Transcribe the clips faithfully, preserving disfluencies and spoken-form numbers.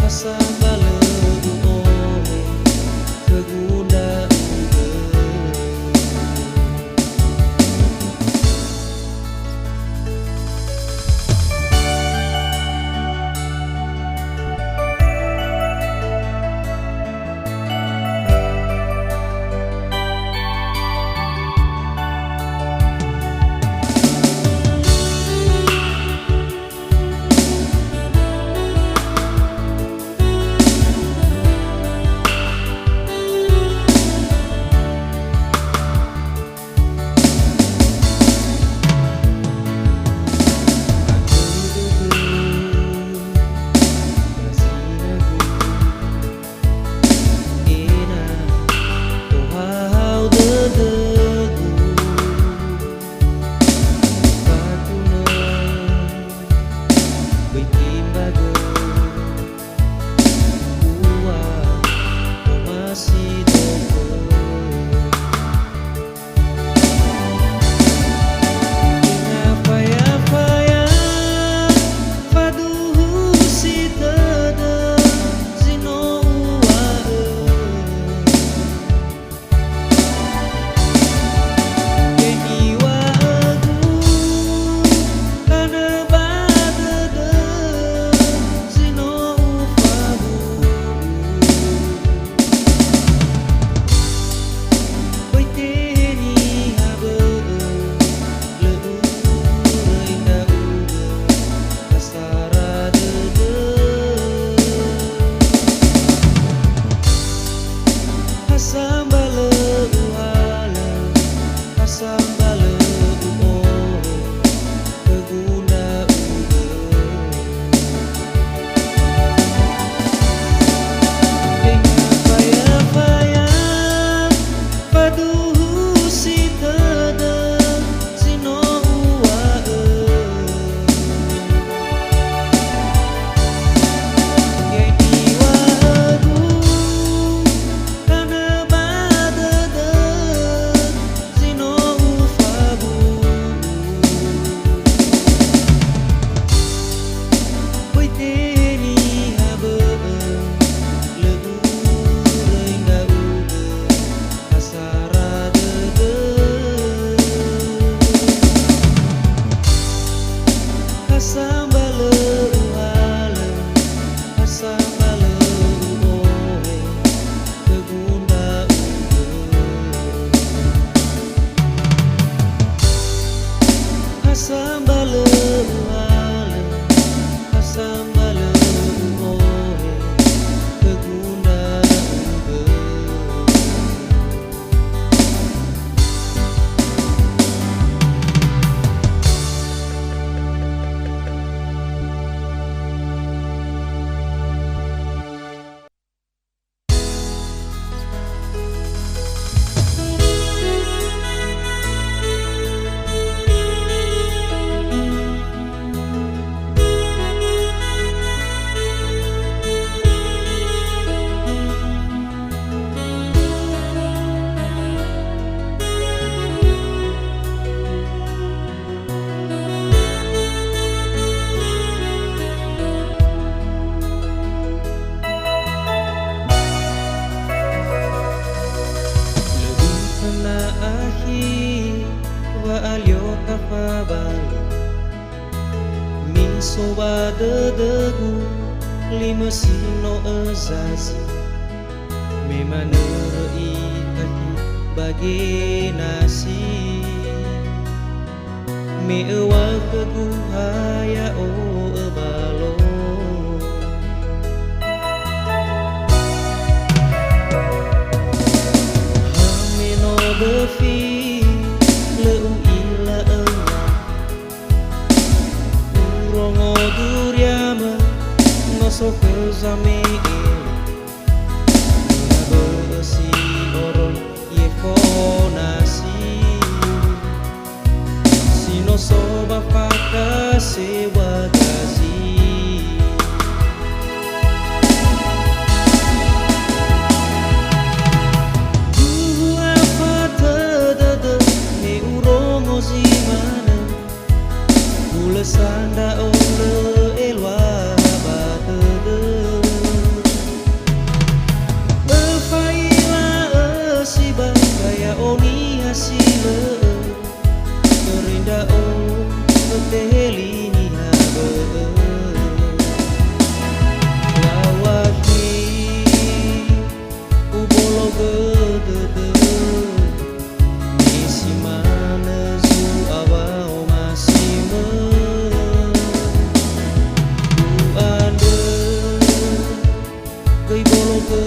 Sambalö u'ohe khögu ndra'ugö. Faya-faya faduhu si tödö zi no uŵa'ö. Ya'ia niŵa'ögu tanö ba dödö zi no ufabu'u. Böi tenga niha bö'ö, lö uröi ndra'ugö, ha sara dödö. Ha sambalö uhalö, ha sambalö u'ohe, khögu ndra'ugö. Tenga faya-faya faduhu si tödö zi no uŵa'ö. Ya'ia niŵa'ögu tanö ba dödö zi no ufabu'u. Böi tenga niha bö'ö, lö uröi ndra'ugö, ha sara dödö. Ha sambalö uhalö, ha sambalö u'ohe, khögu ndra'ugö. Ha sambalö uhalö, ha sambalö u'ohe, khögu ndra'ugö. Lö iföna akhi wa'alio tafabalö. Miso ba dödögu limö si no özazi. Me manörö ita akhi ba genasi. Me öŵa'ö khögu ha ya'o öbalo. Ha me no döfi, lö u'ila öŵa'ö. Urongo duriamö, no so khö zame'e. Niha bö'ö si oroi yefo nasi. Si no so ba fakasew̃a gazi. Duhu afa tödödö me urongo zi manö. Hulö sa ndra'o lö eluaha ba dödö. Göi bologö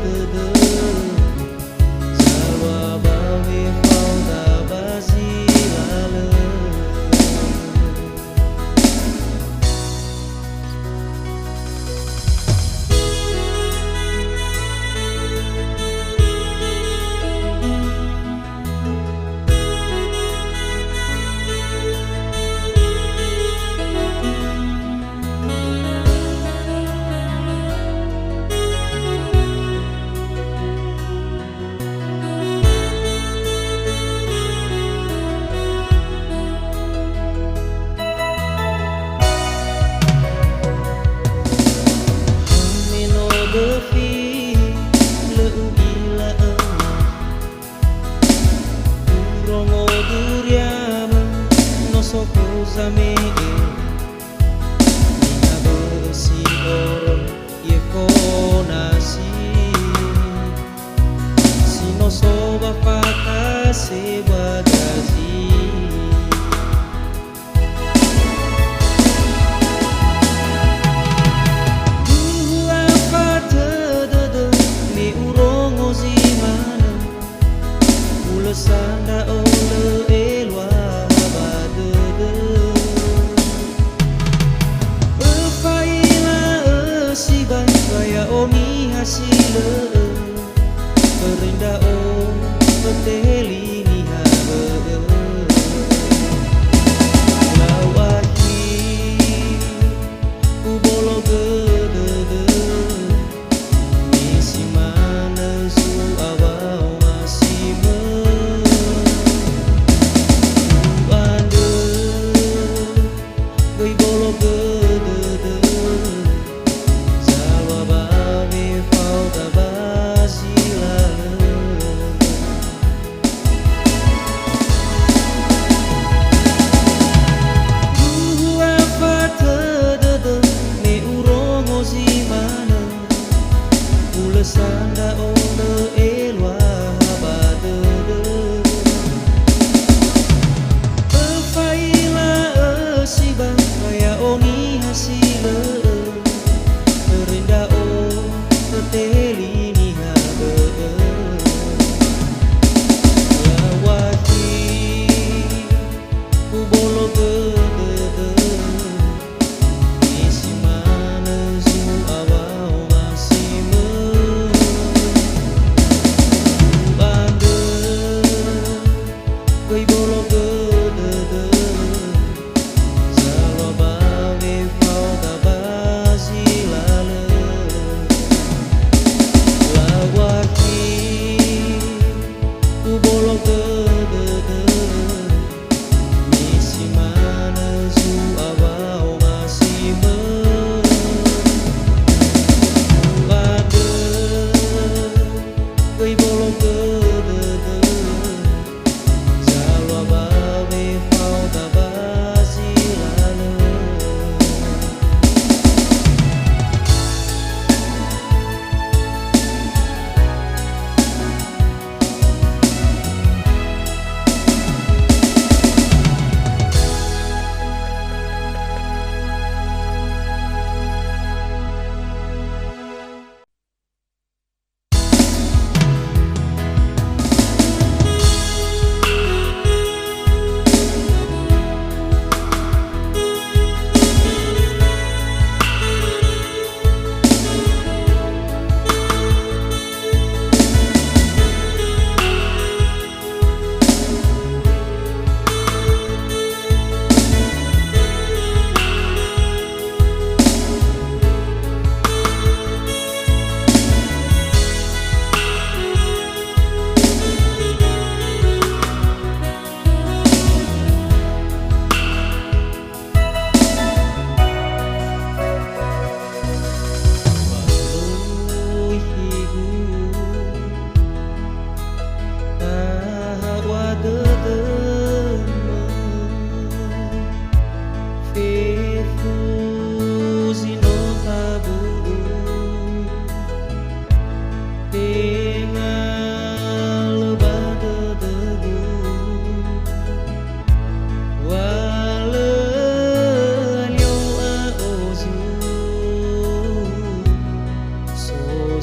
dödö, zalua ba wefauda ba zi lalö. Me no döfi, lö u'ila öma. Urongo duriamö, no so khö zame'e. Niha bö'ö si oroi, yefo nasi. Si no so ba fakase ba dazi. Uhu'a fatö dödö me urongo zi manö, ulö sa ndra'o lö eluaha ba dödö. Öfa'ila'ö sibai wa ya'o niha si lö'ö. Börö ndra'o, öteheli niha bö'ö. Lau akhi, ubologö dödö, me si manö zu'a wa'omasimö. U'andrö, göi bologö dödö, zalua ba wefauda ba zi lalö. Uhu'a fatö dödö me urongo zi manö. Ulö sa ndra'o lö eluaha ba dödö. Öfa'ila'ö sibai wa ya'o niha si lö'ö. Börö ndra'o, öteheli niha bö'ö. Lau akhi, ubologö dödö, me si manö zu'a wa'omasimö.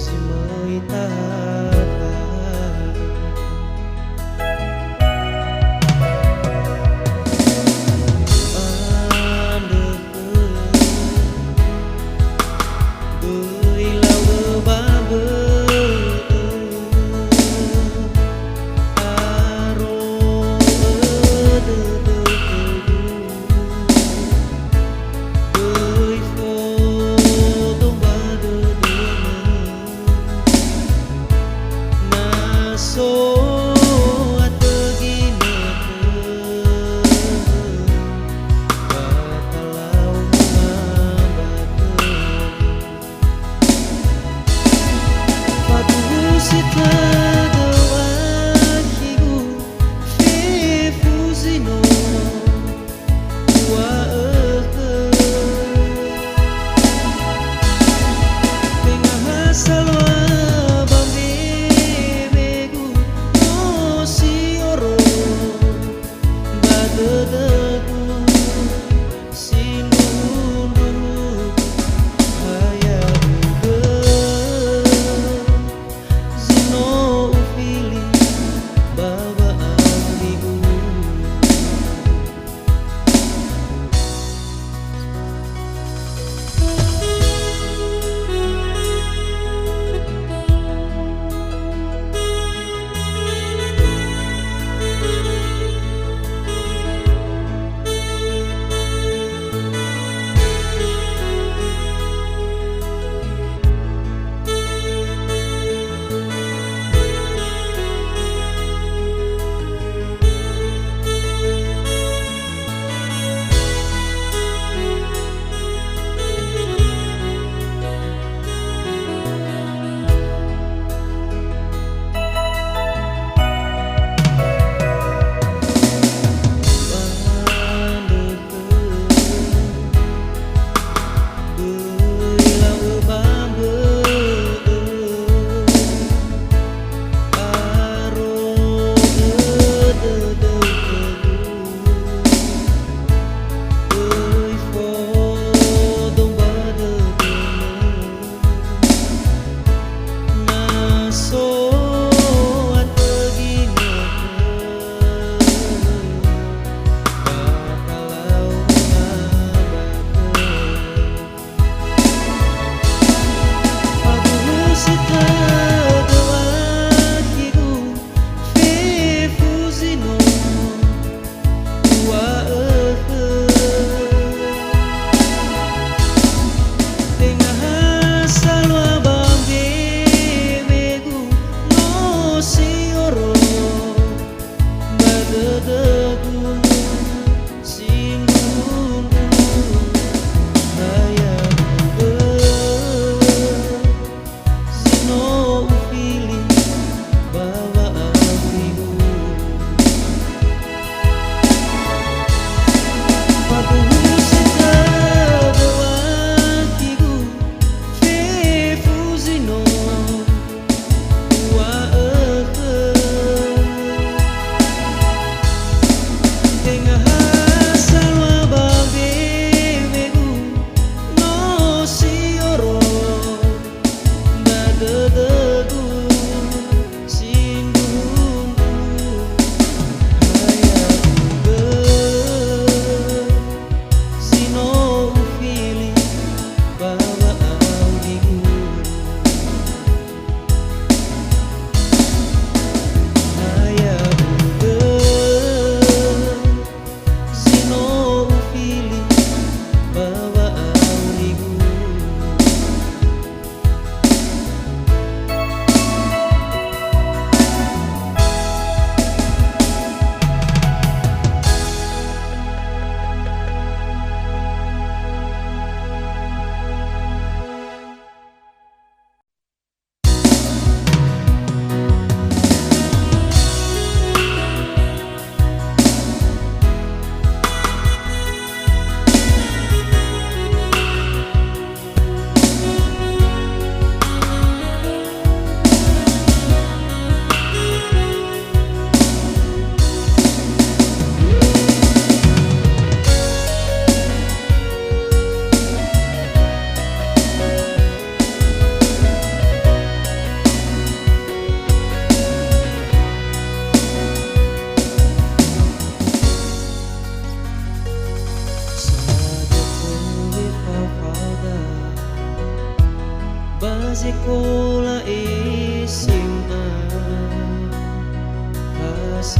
si möi tahata. Andrö khöu, böi lau ba bö'ö, aro dödö khögu. Böi fodo ba dödömö, na so atö ginötö, ba talau mu'andra khöu. Faduhu si tödö akhigu, fefu zi no uŵa'ö khöu. Tenga ha salua ba mbewegu, no si oroi ba dödögu, sindruhu-ndruhu, ha ya'ugö zi no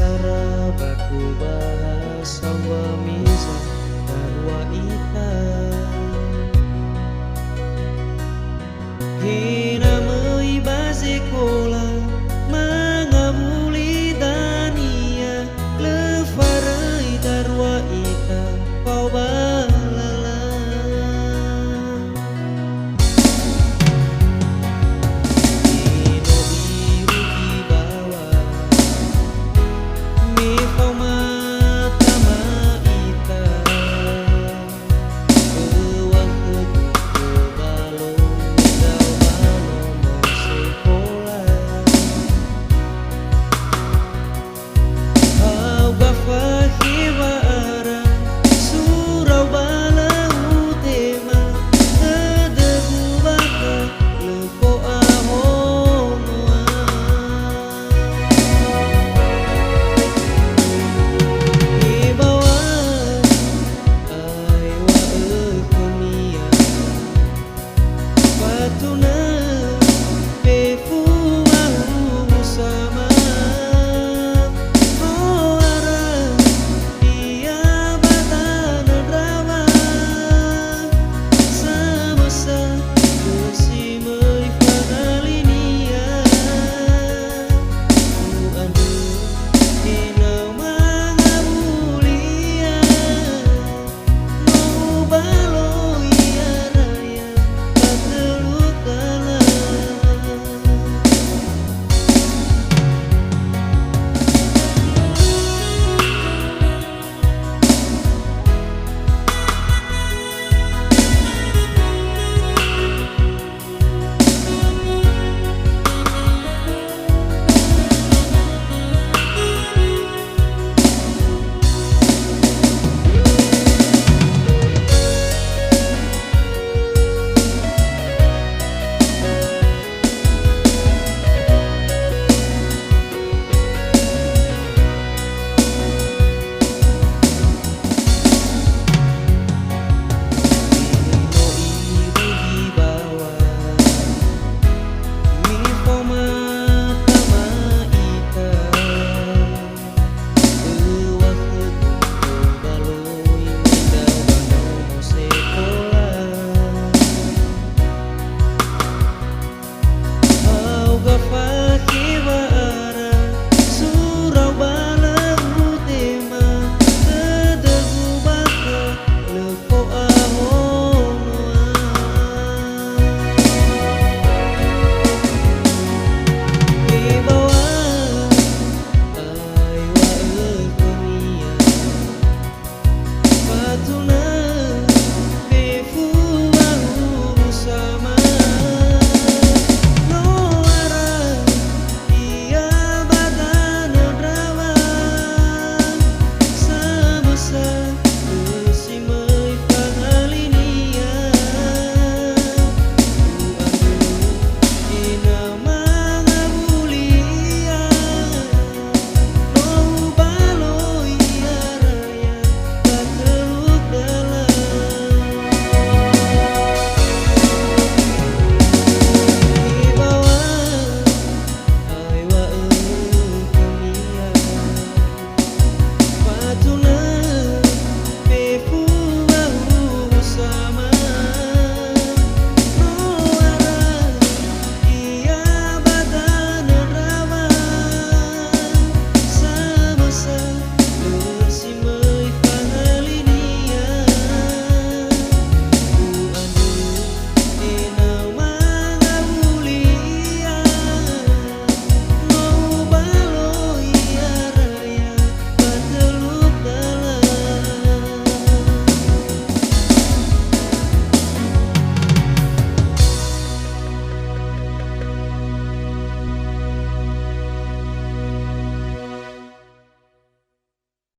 Ba kubahasa wa miza darua ita.